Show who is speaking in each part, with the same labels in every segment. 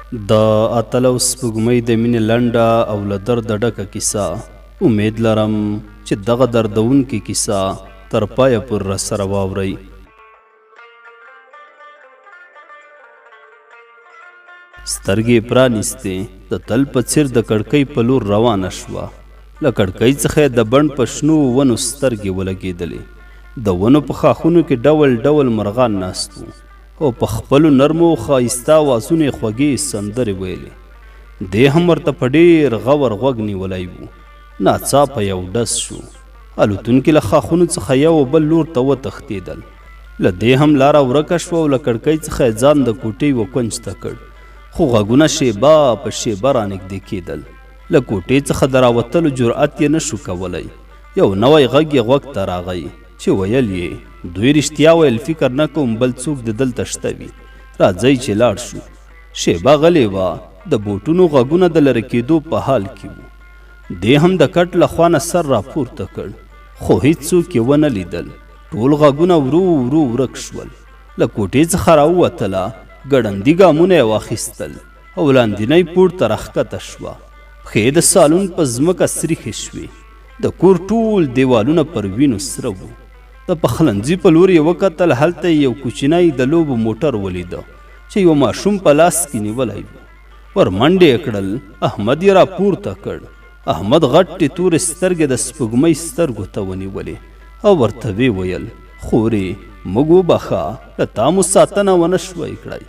Speaker 1: د اتل او سپوږمۍ د مینې لنډه او له درده ډکه کیسه. امید لرم چې دغه دردونکې کیسه تر پایه پورې راسره واورئ. سترګې یې پرانیستې، د تل په څیر د کړکۍ په لور روانه شوه. له کړکۍ څخه یې د بڼ په شنو ونو سترګې ولګېدلې. د ونو په ښاخونو کې ډول ډول مرغان ناست وو او په خپلو نرمو او ښایسته اوازونو یې خوږې سندرې ویلې. دې هم ورته په ډېر غور غوږ نیولی و. ناڅاپه یو ډز شو. الوتونکي له ښاخونو څخه یو او بل لور ته وتښتېدل. له دې هم لاره ورکه شوه او له کړکۍ څخه یې ځان د کوټې یوه کونج ته کړ، خو غږونه شېبه په شېبه رانږدې کېدل. له کوټې څخه د راوتلو جرأت یې نه شو کولی. یو نوی غږ یې غوږ ته راغی چې ویل یې، دوی رښتیا ویل، فکر نه کوم بل څوک دې دلته شته وي، راځئ چې لاړ شو. شېبه غلې وه، د بوټونو غږونه د لرې کېدو په حال کې وو. دې هم د کټ له خوا نه سر راپورته کړ، خو هیڅوک یې ونه لیدل. ټول غږونه ورو ورو ورک شول. له کوټې څخه راووتله، ګړندي ګامونه یې واخیستل او لاندینی پوړ ته راښکته شوه. پښې یې د سالون په ځمکه سریښې شوې. د کور ټول دیوالونه پر وینو سره وو. د پخلنځي په لور یې وکتل، هلته یې یو کوچنی د لوبو موټر ولیده چې یوه ماشوم په لاس کې نیولی و. ور منډې یې کړل، احمد یې راپورته کړ. احمد غټې تورې سترګې د سپوږمۍ سترګو ته ونیولې او ورته ویې ویل، خورې، موږ وبخښه، له تا مو ساتنه ونه شوای کړای.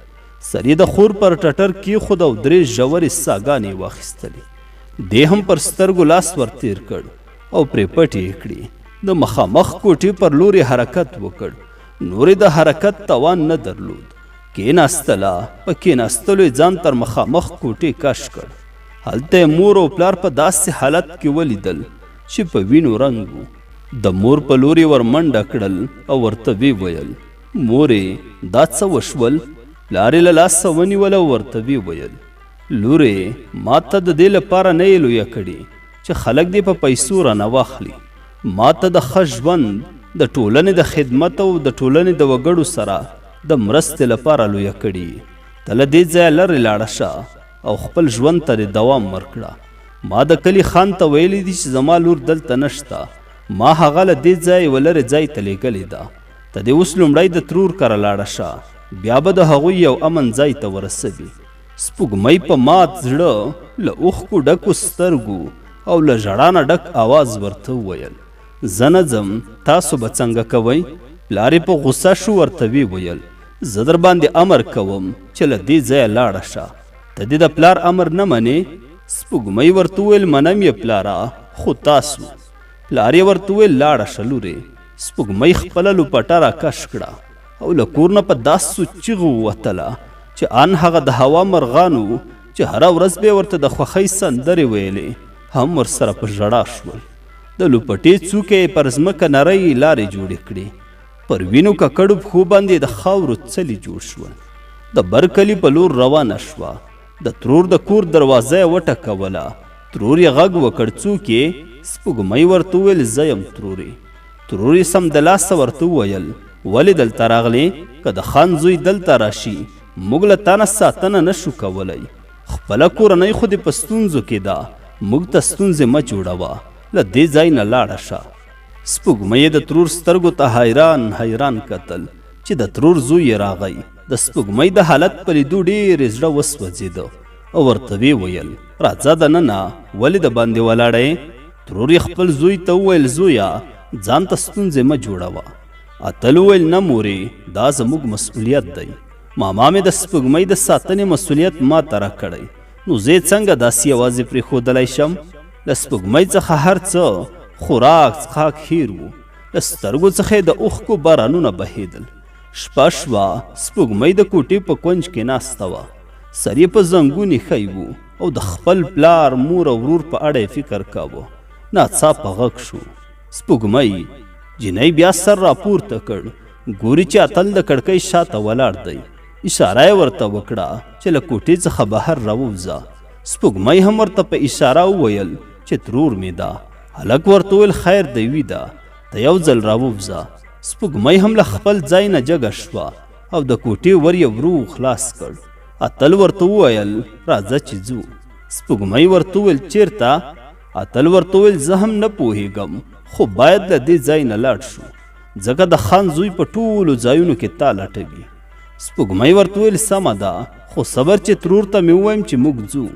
Speaker 1: سر یې د خور پر ټټر کېښود او درې ژورې ساګانې یې واخیستلې. دې هم پر سترګو لاس ور تېر کړ او پرې پټې یې کړې. د مخامخ کوټې پر لور یې حرکت وکړ. نور یې د حرکت توان نه درلود. کېناستله، په کېناستلو یې ځان تر مخامخ کوټې کش کړ. هلته یې مور او پلار په داسې حالت کې ولیدل چې په وینو رنګ وو. د مور په لور یې ور منډه کړل او ورته ویې ویل، مورې، دا څه وشول؟ پلار یې له لاسه ونیوله او ورته ویې ویل، لورې، ما ته د دې لپاره نه یې لویه کړې چې خلک دې په پیسو رانه واخلي. ما ته د ښه ژوند، د ټولنې د خدمت او د ټولنې د وګړو سره د مرستې لپاره لویه کړې یې. ته له دې ځایه لرې لاړه شه او خپل ژوند ته دې دوام ورکړه. ما د کلي خان ته ویلي دي چې زما لور دلته نشته. ما هغه له دې ځایه یوه لرې ځای ته لېږلې ده. ته دې اوس لومړی د ترور کره لاړه شه، بیا به د هغوی یو امن ځای ته ورسوي. سپوږمۍ په مات زړه، له اوښکو ډکو سترګو او له ژړا نه ډک اواز ورته وویل، زه نه ځم، تاسو به څنګه کوئ؟ پلار یې په غوسه شو، ورته ویې ویل، زه درباندې امر کوم چې له دې ځایه لاړه شه، ته دې د پلار امر نه منې؟ سپوږمۍ ورته وویل، منم یې پلاره، خو تاسو. پلار یې ورته وویل، لاړه شه لورې. سپوږمۍ خپله لوپټه راکش کړه او له کور نه په داسو چیغو ووتله چې ان هغه د هوا مرغانو چې هره ورځ به یې ورته د خوښۍ سندرې ویلې هم ورسره په ژړا شول. د لوپټې څوکې یې پر ځمکه نرۍ لارې جوړې کړې. پر وینو ککړو پښو باندې د خاورو څلي جوړ شول. د بر کلي په لور روانه شوه. د ترور د کور دروازه یې وټکوله. ترور یې غږ وکړ، څوک یې؟ سپوږمۍ ورته وویل، زه یم ترورې. ترور یې سمدلاسه ورته وویل، ولې دلته راغلې؟ که د خان زوی دلته راشي، موږ له تا نه ساتنه نه شو کولی. خپله کورنۍ خو دې په ستونزو کې ده، موږ ته ستونزې مه جوړوه، له دې ځای نه لاړه شه. سپوږمۍ یې د ترور سترګو ته حیران حیران کتل چې د ترور زوی یې راغی. د سپوږمۍ د حالت په لیدو ډېر یې زړه وسوځېده او ورته ویې ویل، راځه دننه، ولې د باندې ولاړه یې؟ ترور یې خپل زوی ته وویل، زویه، ځان ته ستونزې مه جوړوه. اتل وویل، نه مورې، دا زموږ مسؤلیت دی. ماما مې د سپوږمۍ د ساتنې مسؤلیت ما ته راکړی، نو زه یې څنګه داسې یوازې پرېښودلی شم؟ له سپوږمۍ څخه هر څه، خوراک، څښاک هېر وو. له سترګو څخه یې د اوښکو بارانونه بهېدل. شپه شوه، سپوږمۍ د کوټې په کونج کې ناسته وه. سر یې په زنګون ایښی و او د خپل پلار، مور او ورور په اړه یې فکر کاوه. ناڅاپه غږ شو، سپوږمۍ! جینۍ بیا سر راپورته کړ، ګوري چې اتل د کړکۍ شاته ولاړ دی. اشاره یې ورته وکړه چې له کوټې څخه بهر راووځه. سپوږمۍ هم ورته په اشاره وویل چې ترور مې ده. هلک ورته وویل، خیر دی ویده، ته یو ځل راووځه. سپوږمۍ هم له خپل ځای نه جګه شوه او د کوټې ور یې ورو خلاص کړ. اتل ورته وویل، راځه چې ځو. سپوږمۍ ورته وویل، چیرته؟ اتل ورته وویل، زه هم نه پوهیږم، خو باید له دې ځای نه لاړ شو، ځکه د خان زوی په ټولو ځایونو کې تا لټوي. سپوږمۍ ورته وویل، سمه ده، خو صبر چې ترور ته مې ووایم چې موږ ځو.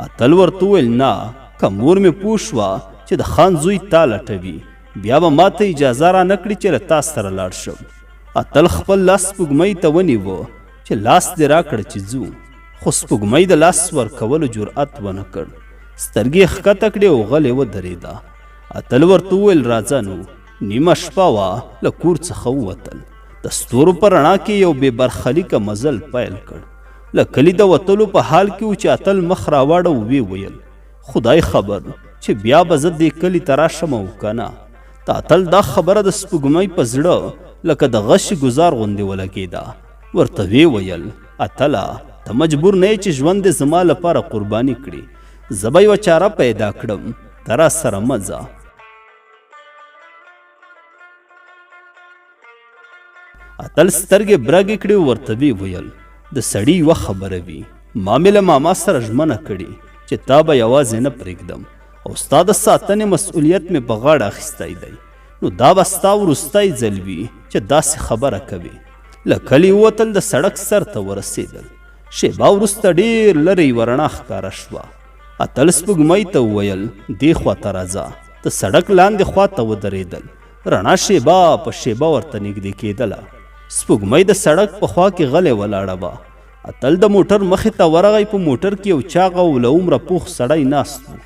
Speaker 1: اتل ورته وویل، نه، که مور مې پوه شوه چې د خان زوی تا لټوي، بیا به ما ته اجازه را نه کړي چې له تا سره لاړ شم. اتل خپل لاس سپوږمۍ ته ونیوه چې لاس دې راکړه چې ځو، خو سپوږمۍ د لاس ورکولو جرأت ونه کړ. سترګې یې ښکته کړې او غلې ودرېده. اتل ورته وویل، راځه نو. نیمه شپه وه، له کور څخه ووتل. د ستورو په رڼا کې یو بې برخلیکه مزل پیل کړ. له کلي د وتلو په حال کې و چې اتل مخ راواړه او ویې ویل، خدای خبر چې بیا به زه دې کلي ته راشم او که نه. د اتل دا خبره د سپوږمۍ په زړه لکه د غشي ګوزار غوندې ولګېده. ورته ویې ویل، اتله، ته مجبور نه یې چې ژوند دې زما لپاره قرباني کړې. زه به یوه چاره پیدا کړم، ته راسره مه ځه. اتل سترګې برګې کړې او ورته ویې ویل، د سړي یوه خبره وي، ما مې له ماما سره ژمنه کړې چې تا به یوازې نه پرېږدم او ستا د ساتنې مسؤلیت مې په غاړه اخیستی دی، نو دا به ستا وروستی ځل وي چې داسې خبره کوې. له کلي ووتل، د سړک سر ته ورسېدل. شېبه وروسته ډېر لرې یوه رڼا ښکاره شوه. اتل سپوږمۍ ته وویل، دې خوا ته راځه. د سړک لاندې خوا ته ودرېدل. رڼا شېبه په شېبه ورته نږدې کېدله. سپوږمۍ د سړک په خوا کې غلې ولاړه وه. اتل د موټر مخې ته ورغی. په موټر کې یو چاغ او له عمره پوخ سړی ناست و.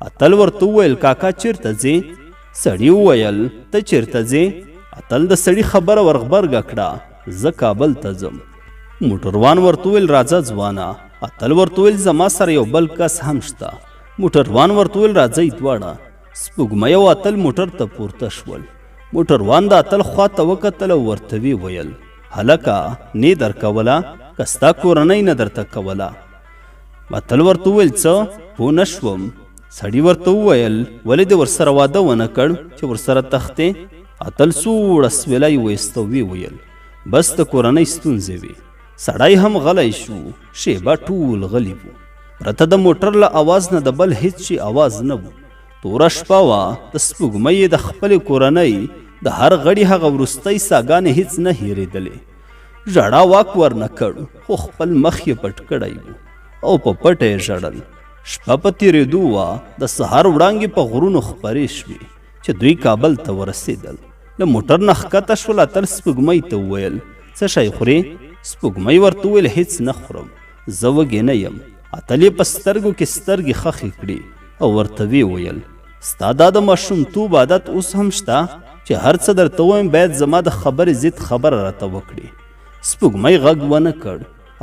Speaker 1: اتل ورته وویل، کاکا چیرته ځې؟ سړي وویل، ته چیرته ځې؟ اتل د سړي خبره ورغبرګه کړه، زه کابل ته ځم. موټروان ورته وویل، راځه ځوانه. اتل ورته وویل، زما سره یو بل کس هم شته. موټروان ورته وویل، راځئ دواړه. سپوږمۍ او اتل موټر ته پورته شول. موټروان د اتل خوا ته وکتل او ورته ویې ویل، هلکه، نې درکوله که ستا کورنۍ نه درته کوله؟ اتل ورته وویل، څه؟ پوه نه شوم. سړي ورته وویل، ولې دې ورسره واده ونه کړ چې ورسره تښتې؟ اتل سوړ اسویلی وایست او ویې ویل، بس د کورنۍ ستونزې وې. سړی هم غلی شو. شېبه ټول غلي وو. پرته د موټر له اواز نه د بل هیڅ شي اواز نه و. توره شپه وه. د سپوږمۍ یې د خپلې کورنۍ د هر غړي هغه وروستۍ ساګانې هیڅ نه هېرېدلې. ژړا واک ورنه کړ، خو خپل مخ یې پټ کړی و او په پټه یې ژړل. شپه په تېرېدو وه. د سهار وړانګې په غرونو خپرې شوې چې دوی کابل ته ورسېدل. له موټر نه ښکته شول. اتل سپوږمۍ ته وویل، څه شی خورې؟ سپوږمۍ ورته وویل، هیڅ نه خورم، زه وږې نه یم. اتل یې په سترګو کې سترګې ښخې کړې او ورته ویې ویل، ستا دا د ماشومتوب عادت اوس هم شته چې هر څه درته ووایم باید زما د خبرې ضد خبره راته وکړې. سپوږمۍ غږ ونه کړ.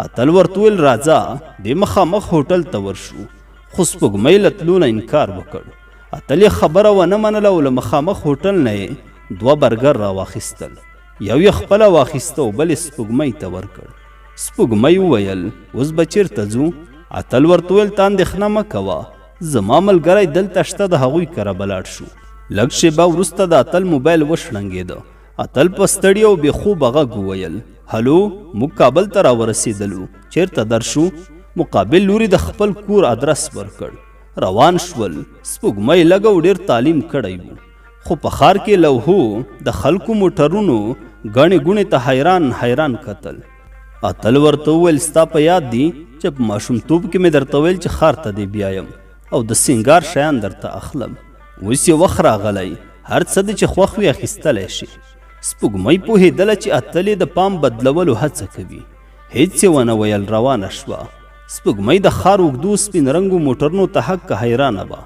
Speaker 1: اتل ورته وویل، راځه دې مخامخ هوټل ته ورشو. خو سپوږمۍ له تلو نه انکار وکړ. اتل یې خبره ونه منله او له مخامخ هوټل نه یې دوه برګر راواخیستل. یو یې خپله واخیسته او بل یې سپوږمۍ ته ورکړ. سپوږمۍ وویل، اوس به چیرته ځو؟ اتل ورته وویل، ته اندېښنه مه کوه، زما ملګری دلته شته، د هغوی کره به لاړ شو. لږ شېبه وروسته د اتل موبایل وشړنګېده. اتل په ستړي او بې خوبه غږ وویل، هلو، موږ کابل ته راورسېدلو، چیرته درشو؟ مقابل لوري د خپل کور ادرس ورکړ. روان شول. سپوږمۍ لږ او ډېر تعلیم کړی و، خو په ښار کې لوحو د خلکو موټرونو ګڼې ګوڼې ته حیران حیران کتل. اتل ورته وویل، ستا په یاد دي چې په ماشومتوب کې مې درته ویل چې ښار ته دې بیایم او د سینګار شیان درته اخلم. اوس یې وخت راغلی، هر څه دې چې خوښ وي اخیستلی شي. سپوږمۍ پوهېدله چې اتل یې د پام بدلولو هڅه کوي. هیڅ یې ونه ویل، روانه شوه. سپوږمۍ د ښار اوږدو سپین رنګو موټرونو ته هکه حیرانه وه.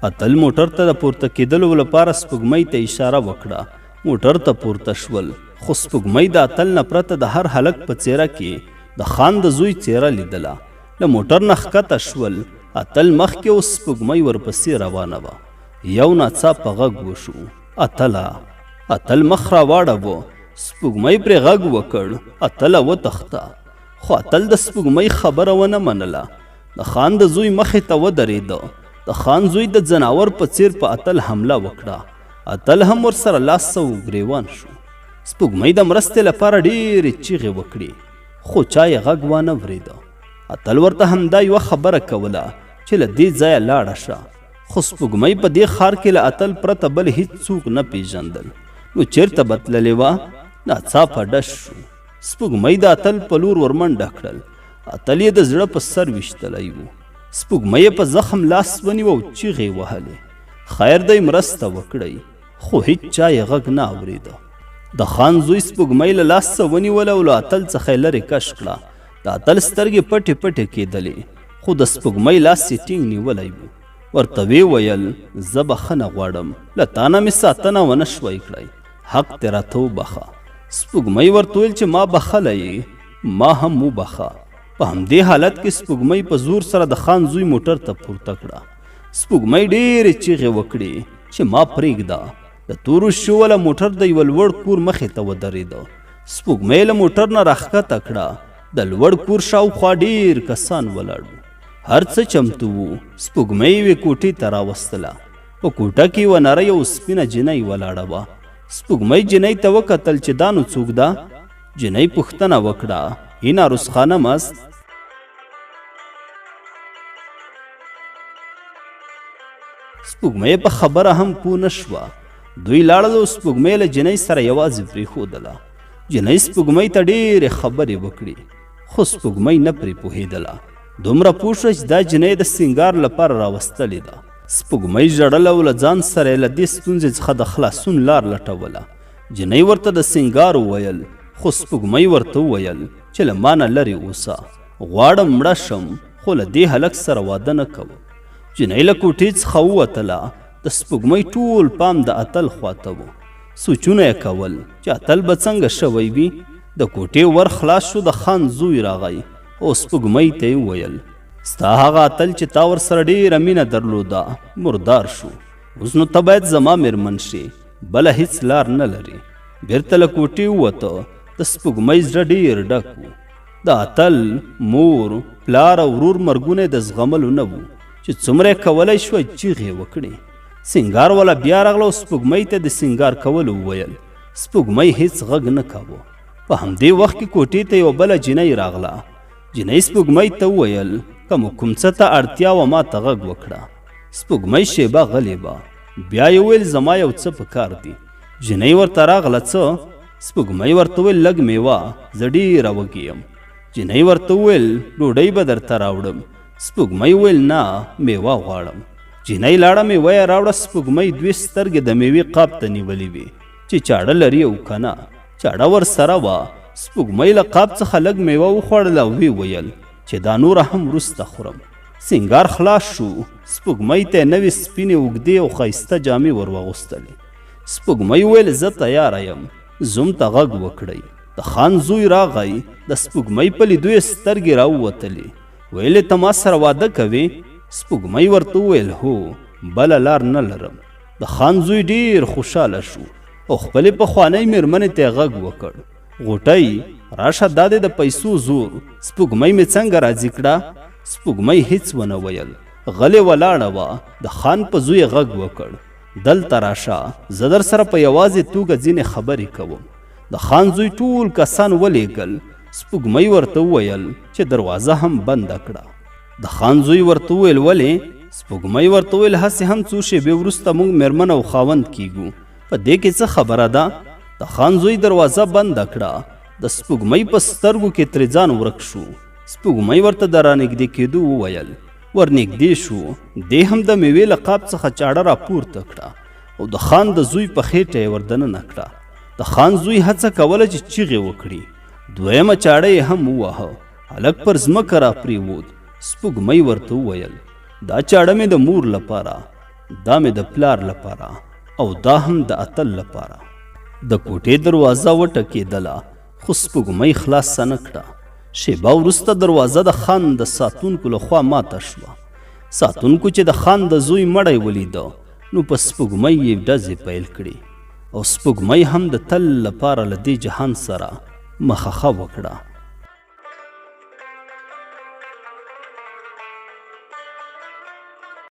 Speaker 1: اتل موټر ته د پورته کېدلو لپاره سپوږمۍ ته اشاره وکړه. موټر ته پورته شول، خو سپوږمۍ د اتل نه پرته د هر هلک په څېره کې د خان د زوی څېره لیدله. له موټر نه ښکته شول. اتل مخکې او سپوږمۍ ورپسې روانه وه. یو ناڅاپه غږ وشو، اتله! اتل مخ راواړاوه. سپوږمۍ پرې غږ وکړ، اتله وتښته! خو اتل د سپوږمۍ خبره ونه منله. د خان د زوی مخې ته ودرېده. د خان زوی د ځناور په څېر په اتل حمله وکړه. اتل هم ورسره لاس او ګرېوان شو. سپوږمۍ د مرستې لپاره ډېرې چیغې وکړې، خو چا یې غږ وانه ورېده. اتل ورته همدا یوه خبره کوله چې له دې ځایه لاړه شه، خو سپوږمۍ په دې ښار کې له اتل پرته بل هیڅ څوک نه پیژندل، نو چیرته به تللې وه؟ ناڅاپه ډز شو. سپوږمۍ د اتل په لور ورمنډه کړل. اتل یې د زړه په سر ویشتلی و. سپوږمۍ یې په زخم لاس ونیو او چیغې وهلې، خیر دی مرسته وکړئ، خو هیڅ چا یې غږ نه اورېده. د خان زوی سپوږمۍ له لاس څخه ونیوله او له اتل څخه یې لرې کش کړه. د اتل سترګې پټې پټې کېدلې، خو د سپوږمۍ لاس یې ټینګ نیولی و. ورته ویې ویل، زه بخښنه غواړم، له تا نه مې ساتنه ونه شوای کړای، حق دې راته وبخښه. سپوږمۍ ورته وویل چې ما بخښلی یې، ما هم وبخښه. په همدې حالت کې سپوږمۍ په زور سره د خان زوی موټر ته پورته کړه. سپوږمۍ ډېرې چیغې وکړې چې ما پرېږده. د تورو شیشو والا موټر د یوه لوړ کور مخې ته ودرېده. سپوږمۍ له موټر نه راښکته کړه. د لوړ کور شاوخوا ډېر کسان ولاړ وو. هر څه چمتو وو. سپوږمۍ یوې کوټې ته راوستله. په کوټه کې یوه نرۍ او سپینه جینۍ ولاړه وه. سپوږمۍ جینۍ ته وکتل چې دا نو څوک ده؟ جینۍ پوښتنه وکړه، این عروس خانم است؟ سپوږمۍ په خبره هم پوه نه شوه. دوی لاړل او سپوږمۍ له جینۍ سره یوازې پرېښودله. جینۍ سپوږمۍ ته ډېرې خبرې وکړې، خو سپوږمۍ نه پرې پوهېدله. دومره پوه شوه چې دا جینۍ د سینګار لپاره راوستلې ده. سپوږمۍ ژړله او له ځان سره یې له دې ستونزې څخه د خلاصون لار لټوله. جینۍ ورته د سینګار وویل، خو سپوږمۍ ورته وویل چې له ما نه لرې اوسه، غواړم مړه شم، خو له دې هلک سره واده نه کوم. جینۍ له کوټې څخه ووتله. د سپوږمۍ ټول پام د اتل خواته و. سوچونه یې کول چې اتل به څنګه شوی وي. د کوټې ور خلاص شو، د خان زوی راغی او سپوږمۍ ته یې وویل، ستا هغه اتل چې تا ورسره ډېره مینه درلوده مردار شو، اوس نو ته باید زما میرمن شې، بله هیڅ لار نه لري. بیرته له کوټې ووته. د سپوږمۍ زړه ډېر ډک و. د اتل مور، پلار او ورور مرګونه یې د زغملو نه وو، چې څومره یې کولی شوای چیغې یې وکړې. سینګار والا بیا راغله او سپوږمۍ ته د سینګار کولو وویل. سپوږمۍ هیڅ غږ نه کاوه. په همدې وخت کې کوټې ته یوه بله جینۍ راغله. جینۍ سپوږمۍ ته وویل، که مو کوم څه ته اړتیا وه ما ته غږ وکړه. سپوږمۍ شیبه غلې وه، بیا یې وویل، زما یو څه په کار دي. جینۍ ورته راغله، څه؟ سپوږمۍ ورته وویل، لږ میوه، زه ډېره وږې یم. جینۍ ورته وویل، ډوډۍ به درته راوړم. سپوږمۍ وویل، نه، میوه غواړم. جینۍ لاړه، میوه یې راوړه. سپوږمۍ دوې سترګې د میوې قاب ته نیولې وې چې چاړه لري او که نه. چاړه ورسره وه. سپوږمۍ له قاب څخه لږ میوه وخوړله او ویې ویل چې دا نوره هم وروسته خورم. سینګار خلاص شو. سپوږمۍ ته یې نوې سپینې اوږدې او ښایسته جامې ور واغوستلې. سپوږمۍ وویل، زه تیاره یم، زوم ته غږ وکړئ. د خان زوی راغی. د سپوږمۍ په لیدو یې سترګې راووتلې. ویل یې، ته ما سره واده کوې؟ سپوږمۍ ورته وویل، هو، بله لار نه لرم. د خان زوی ډېر خوشحاله شو او خپلې پخوانۍ میرمنې ته یې غږ وکړ، غوټۍ راشه، دا دی د پیسو زور، سپوږمۍ مې څنګه راضي کړه؟ سپوږمۍ هیڅ ونه ویل، غلې ولاړه وه. د خان په زوی یې غږ وکړ، دلته راشه، زه در سره په یوازې توګه ځینې خبرې کوم. د خان زوی ټول کسان ولېږل. سپوږمۍ ورته وویل چې دروازه هم بنده کړه. د خان زوی ورته وویل، ولې؟ سپوږمۍ ورته وویل، هسې هم څو شېبې وروسته موږ مېرمن او خاوند کیږو، په دې کې څه خبره ده؟ د خان زوی دروازه بنده کړه. د سپوږمۍ په سترګو کې ترې ځان ورک شو. سپوږمۍ ورته د رانږدې کېدو وویل. ورنږدې شو. دې هم د میوې له قاب څخه چاړه راپورته کړه او د خان د زوی په خېټه یې وردننه کړه. د خان زوی هڅه کوله چې چیغې وکړي. دویمه چاړه یې هم وواهه. هلک پر ځمکه راپرېوت. سپوږمۍ ورته وویل، دا چاړه مې د مور لپاره، دا مې د پلار لپاره او دا هم د اتل لپاره. د کوټې دروازه وټکېدله، خو سپوږمۍ خلاصه نه کړه. شېبه وروسته دروازه د خان د ساتونکو له خوا ماته شوه. ساتونکو چې د خان د زوی مړی ولیده، نو په سپوږمۍ یې ډزې پیل کړې او سپوږمۍ هم د تل لپاره له دې جهان سره مخه ښه وکړه.